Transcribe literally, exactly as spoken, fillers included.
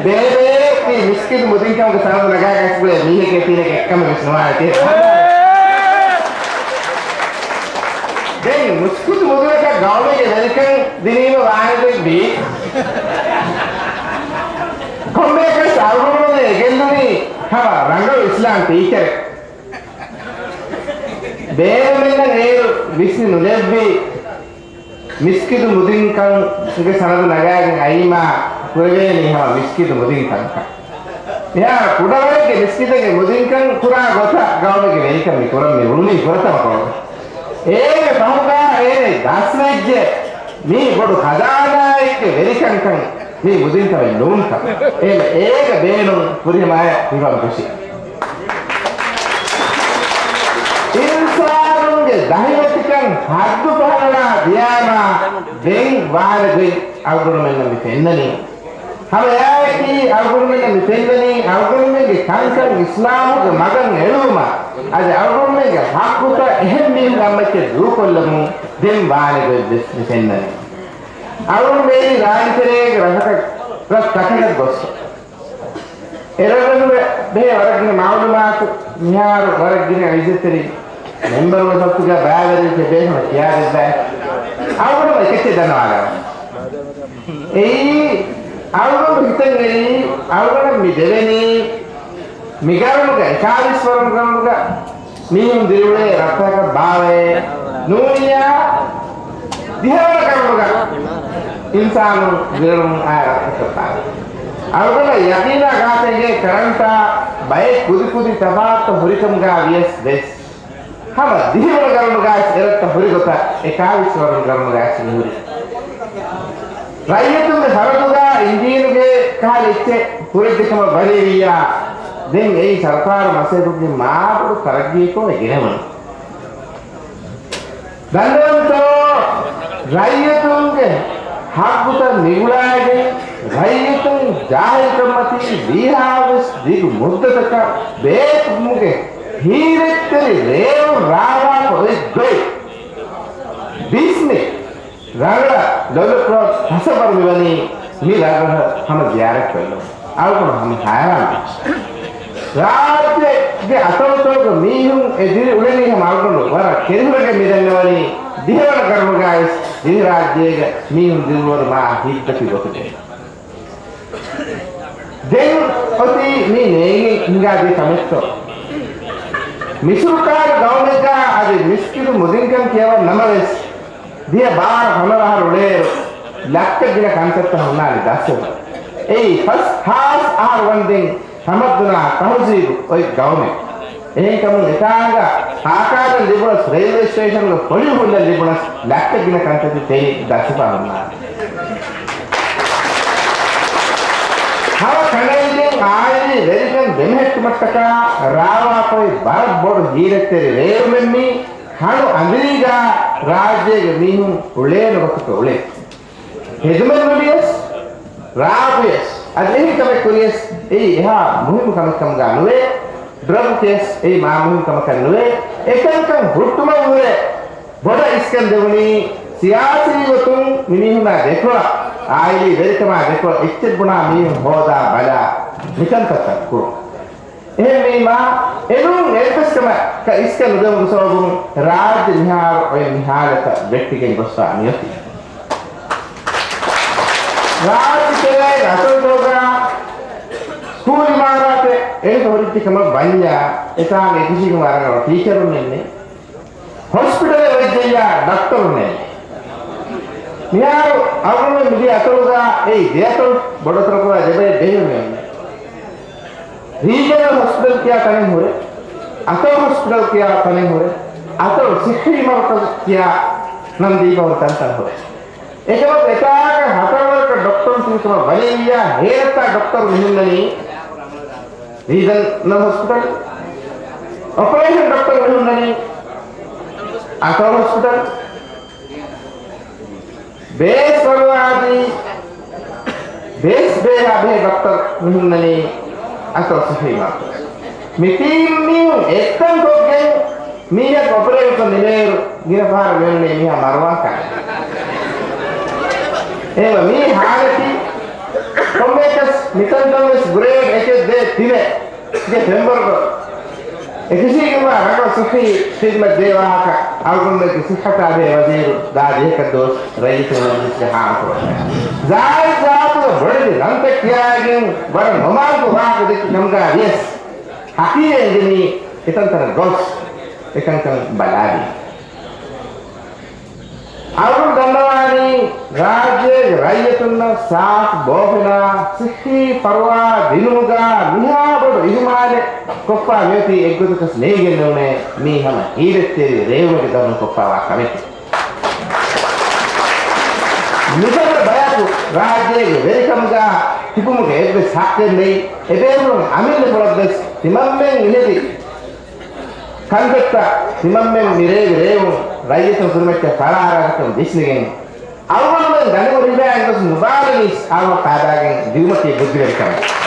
ބޭބެ، މި މިސްކިތު މުދިންކަމުގެ ސަނަދު ނަގާގަތް ގުޅޭ މީހެކޭ ތީނަކަށް އެއްކަމެއް ވެސް ނުވާނެތީ. ދެން މިސްކިތު މުދިރަކަށް ގައުމެއްގެ ވެރިކަން ދިނީމަ ވާނެ ދެއްވީ. ކޮންމެއަކަސް އަޅުގަނޑުމެން ގެއްލުނީ ހަމަ ރަނގަޅު އިސްލާމް ޓީޗަރެއް. ބޭބެމެންނަށް އޭރު ވިސްނި ނުލެއްވި މިސްކިތު މުދިންކަމުގެ ސަނަދު ނަގާގެން އައީމާ ކުރެވޭނީ ހަމަ މިސްކިތު މުދިން ކަންކަން. މިހާރު ކުޑަވަރެއްގެ މިސްކިތެއްގެ މުދިންކަން ކުރާ ގޮތަށް ގައުމެއްގެ ވެރިކަން މި ކުރަން މި އުޅުނީ ފުރަތަމަ ކޮޅުން. އޭގެ ފަހުގަ އޭނެ ދަސްވެއްޖެ މީ ބޮޑު ޚަޒާނާއެއްގެ ވެރިކަންކަން މީ މުދިންކަމެއް ނޫންކަން. އޭނަ އޭގެ ބޭނުން ފުރިހަމައަށް ހިފަން ކުށި. އިންސާނުންގެ ދަހިވެތިކަން ހައްދު ފަހަރަޅާ ދިޔާމާ ދެން ވާނެ ގޮތް އަޅުގަނޑުމެންނަށް މި ފެންނަނީ. ހަމައެއާއެކީ އަޅުގަނޑުމެންނަށް މި ފެންނަނީ އަޅުގަނޑުމެންގެ ކަންކަން އިސްލާހުގެ މަގަށް އެޅުވުމަށް އަދި އަޅުގަނޑުމެންގެ ޙައްޤުތައް އެހެން މީހުންގެ އަތްމައްޗަށް ދޫކޮށްލަމުން ދެން ވާނެ ގޮތް ވެސް މި ފެންނަނީ. އަޅުގަނޑު މިއައީ ރާއްޖެތެރޭގެ ރަށަކަށް، ރަށްތަކަކަށް ގޮސް. އެރަށްރަށުގެ ބެހޭ ވަރަށް ގިނަ މައުލޫމާތު މިހާރު ވަރަށް ގިނަ އިއްޒަތްތެރި މެމްބަރުންގެ ސަފުގަ ބައިވެރިވެ ބޭފުޅުން ކިޔާދެއްވާ. އަޅުގަނޑު އެކައްޗެއް ދަންނަވާލާ. އެއީ އަޅުގަނޑު ހިތަށް އެރީ އަޅުގަނޑަށް މި ދެވެނީ މި ގަރުނުގަ އެކާވީސް ވަރުން ގަރުނުގަ މީހުން ދިރިއުޅޭ ރަށްތަކަކަށް ބާވައޭ ނޫނިއްޔާ ދިހަވަނަ ގަރުނުގަ އިންސާނުން ދިރިއުޅުމުން އައި ރަށްތަކަށް ބާވައޭ. އަޅުގަނޑަށް ޔަޤީނާ ގާތެއްގެ ކަރަންޓާ ބައެއް ކުދިކުދި ތަފާތު ހުރިކަމުގަ ވިޔަސް ވެސް ހަމަ ދިހަވަނަ ގަރުނުގައި އެރަށްތައް ހުރި ގޮތަށް އެކާވީސް ވަރުން ގަރުނުގައި މިހުރި. ރައްޔިތުންގެ ފަރަދުގަ އިންޖީނުގެ ކަހަލަ އެއްޗެއް ހުރެއްދެކަމަށް ވަނީވިއްޔާ، ދެން އެއީ ސަރުކާރު މަސައްކަތުގެ މާބޮޑު ތަރައްގީކޮށް ގެނެވުނު. ދަންނަވަންތޯ، ރައްޔިތުންގެ ހައްގުތައް ނިގުޅާގެން، ރައްޔިތުން ޖާހިލްކަންމަތީ ވީހާވެސް ދިގު މުއްދަތަކަށް ބޭކުމުގެ ހީރެއްތެރި ރޭވުން ރާވާފަ އޮތް ގޮތް ބިސްމި ރަނގަޅަށް ލޮލުކޮށް ހަސަބަރު މިވަނީ މި ރަށްރަށަށް ހަމަ ޒިޔާރަތްކޮށްލުން. އަޅުގަނޑު ހަމަ ހައިރާންވި. ރާއްޖޭގެ އަތޮޅުތަކުގެ މީހުން އެ ދިރި އުޅެނީ ހަމަ އަޅުގަނޑު ވަރަށް ކެރިހުރެގެން މި ދަންނަވަނީ ދިހަވަނަ ގަރުނުގައިވެސް ދިވެހިރާއްޖޭގެ މީހުން ދިރިއުޅުވަރު މާ ހިތްދަތި ގޮތުގައި. ދެން އޮތީ މި ނޭނގި ހިނގާދިޔަ ކަމެއްތޯ؟ މިސުރުކާރު ގައުމެއްގަ އަދި މިސްކިތު މުދިންކަން ކިޔަވަން ނަމަވެސް، ދިޔަ ބާރަ ފަނަރަ އަހަރު އުޅޭއިރު، ލައްކަ ގިނަ ކަންތައްތައް ހުންނާނެ ދަސްވެފަ. އެއީ ފަސް ހާސް އަހަރު ވަންދެން ތަމައްދުނާ ތަހުޒީބު އޮތް ގައުމެއް. އެހެންކަމުން އެތާނގަ ހާކާލަން ލިބުނަސް، ރެއިލްވޭ ސްޓޭޝަންގަ ފޮޅި ހުއްލަން ލިބުނަސް، ލައްކަ ގިނަ ކަންތައްތައް ތެރި ދަސްވެފަ ހުންނާނެ. ހަމަ ކަނޑައެޅިގެން އާއިލީ ވެރިކަން ދެމެހެއްޓުމަށްޓަކާ ރާވާފައި ވަރަށް ބޮޑު ހީރެއްތެރި ރޭވުމެއްމީ ހަނު އަނދިރީގާ ރާއްޖޭގެ މީހުން އުޅޭނެ ގޮތަކަށް އުޅޭ. ހެދުމެއް ނުވިޔަސް، ރާ އުޅިޔަސް، އަދި އެހެން ކަމެއް ކުރިޔަސް، އެއީ އެހާ މުހިއްމު ކަމެއް ކަމުގަ ނުވޭ. ޑްރަގް ކިޔަސް، އެއީ މާ މުހިއްމު ކަމަކަށް ނުވޭ. އެކަންކަން ހުއްޓުމަށްވުރެ ބޮޑަށް އިސްކަން ދެވުނީ ސިޔާސީ ގޮތުން މިމީހުންނާ ދެކޮޅަށް، އާއިލީ ވެރިކަމާ ދެކޮޅަށް އެއްޗެއް ބުނާ މީހުން ހޯދާ ބަލާ މިކަންތައްތައް ކުރުން. އެހެންވީމާ، އެނޫން އެއްވެސް ކަމަކަށް އިސްކަން ނުދެވުމުގެ ސަބަބުން ރާއްޖެ މިހާރު އޮތް މި ހާލަތަށް ވެއްޓިގެން ގޮސްފާ މިއޮތީ. ރާއްޖެ ތެރޭގެ އަތޮޅުތަކުގަ ސްކޫލް އިމާރާތެއް އެންމެ ހުރިއްޖެ ކަމަށް ވަންޏާ، އެތާނގަ އެކި ޝީގު ވަރަށް ޓީޗަރުންނެއް ނެތް. ހޮސްޕިޓަލެއް އޮތްޖެއްޔާ ޑޮކްޓަރުންނެއް ނެތް. މިހާރު އަޅުގަނޑުމެން މިދިޔަ އަތޮޅުގަ އެއީ ދެ އަތޮޅު ބޮޑު އަތޮޅަކު ދެބައި ބެހެއްޓުމެއް ނެތް. ރީޖަނަލް ހޮސްޕިޓަލް ކިޔާ ތަނެއް ހުރޭ، އަތޮޅު ހޮސްޕިޓަލް ކިޔާ ތަނެއް ހުރޭ، އަތޮޅު ސިއްހީ މަރުކަޒު ކިޔާ ނަން ދީފަ ހުރި ތަންތަން ހުރޭ. އެކަމަކު އެތާގަ ހަތަރުވަރަކަށް ޑޮކްޓަރުން ތިބިކަމަށް ވަނީވިއްޔާ، ހޭލަތާ ޑޮކްޓަރު މިހުންނަނީ ރީޖަނަލް ހޮސްޕިޓަލް، އޮޕަރޭޝަން ޑޮކްޓަރު މިހުންނަނީ އަތޮޅު ހޮސްޕިޓަލް. ބޭސް ފަރުވާދީ، ބޭސް ބޭހާ ބެހޭ ޑޮކްޓަރު މިހުންނަނީ އަތޮޅު ސިއްހީ މަރުކަޒު. މި ޓީމް މީހުން އެއްކަން ކޮށްގެން މީހަކު އޮޕަރޭޓްކޮށް ނިމޭއިރު، ގިނަ ފަހަރަށް މިއޮންނަނީ މީހާ މަރުވާން ކަމެއް. އެހެންވެ މީ ހާލަތީ ކޮންމެއަކަސް މިތަންތަން ވެސް ގްރޭޑް އެކެއް ދޭ ތިނެއް ގެ ފެންވަރުގަ އެކަށީގެންވާ ރަނގަޅު ސިއްހީ ޚިދްމަތް ދޭ ވާހަކަ އަޅުގަނޑުމެންގެ ސިއްހަތާ ބެހޭ ވަޒީރު ދާ ޖެހޭ ކަންތައް ރައްޔިތުން މަޖިލިސްގެ ހާމަކުރައްވައި. ޒާތް ޒާތުގެ ބޮޑެތި ނަންތައް ކިޔާގެން ވަރަށް ނޮމާންކޮށް ވާހަކަ ދެއްކި ކަމުގަ ވިޔަސް ހަކީގަ އެނގެނީ އެތަންތަނަށް ގޮސް އެކަންކަން ބަލާލީ. އަޅުގަނޑު ދަންނަވާނީ ރާއްޖޭގެ ރައްޔިތުންނަށް ސާފު ބޯފެނާ ސިއްހީ ފަރުވާ ދިނުމުގަ މިހާ ބޮޑު އިހުމާލެއް ކޮށްފާ މިއޮތީ އެއްގޮތަކަސް ނޭނގެން ނޫނޭ މީ ހަމަ ހީވެއްތެރި ރޭވުމެއްގެ ދަށުން ކޮށްފާވާ ކަމެކޭ. މިފަދަ ބަޔަކު ރާއްޖޭގެ ވެރިކަމުގަ ތިބުމުގެ އެއްވެސް ހައްޤެއް ނެތް. އެބޭފުޅުން އަމިއްލަ ފުޅަށްވެސް ތިމަންމެން މިހެދި ކަންތައްތައް ތިމަންމެން މިރޭގެ ރޭވުން ރައްޔިތުން ކުރިމައްޗަށް ފަޅާއަރާގަތުން ވިސްނިގެން، އަޅުގަނޑުމެން ދަނޑިވަޅު ހިފައިގެން ގޮސް ނުބާރަނީސް އާވަ ކާދާގެން ދިއުމަކީ ބުއްދިވެރިކަމެއް.